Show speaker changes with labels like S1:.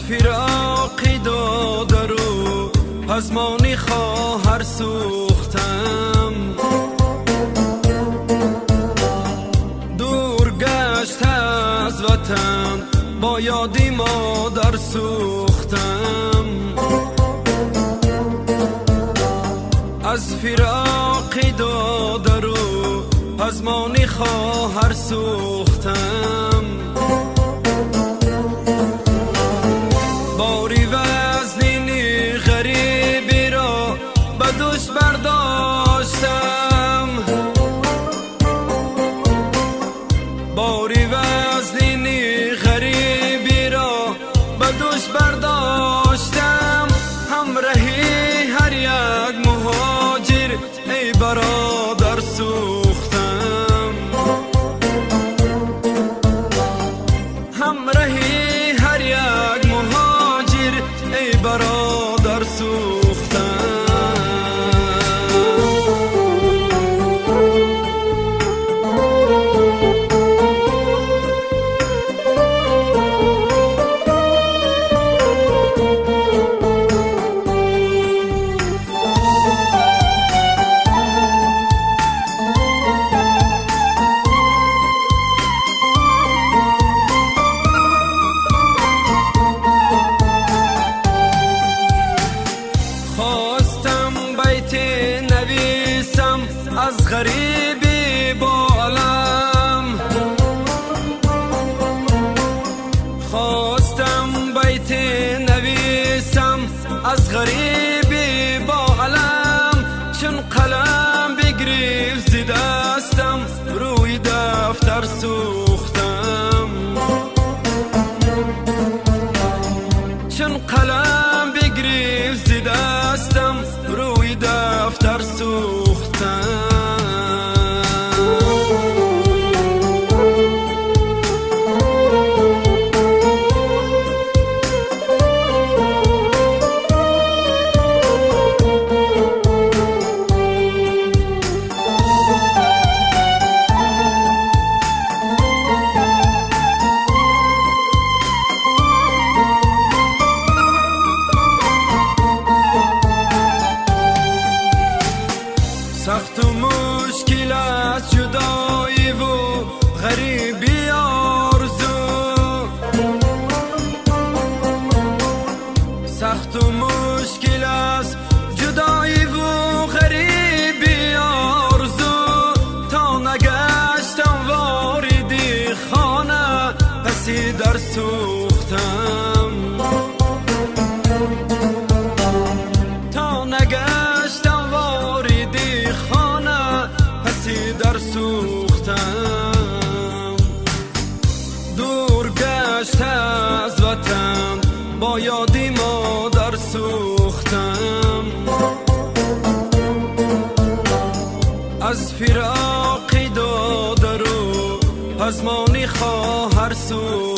S1: Фироқи додару пазмони хоҳар сӯхтам. Дур гашт аз ватан, бо ёди модар сӯхтам. Аз фироқи додару пазмони хоҳар сӯхтам. Бори вазнини ғарибиро ба дӯш бардоштам. Бори вазнини ғарибиро ба дӯш бардоштам. Ҳамраҳи ҳар як муҳоҷир, эй бародар, сӯхтам. Ҳамраҳи ҳар як муҳоҷир, эй бародар, сӯхтам. Хостам байте нависам аз ғарибӣ бо алам. Хостам байте нависам аз ғарибӣ бо алам. Чун қалам бигрифт зи дастам, рӯи дафтар сӯхтам. Чун қалам бигрифт зи дастам, рӯи дафтар сӯхтам. Сахту мушкил аст ҷудоиву ғариби орзу. Сахту мушкил аст ҷудоиву ғариби орзу. То нагаштам вориди хона, паси дар сӯхтам. То нагаштам вориди хона, паси дар сӯхтам. Дур гашт аз ватан, бо ёди модар сӯхтам. Аз фироқи додару пазмони хоҳар сӯхтам.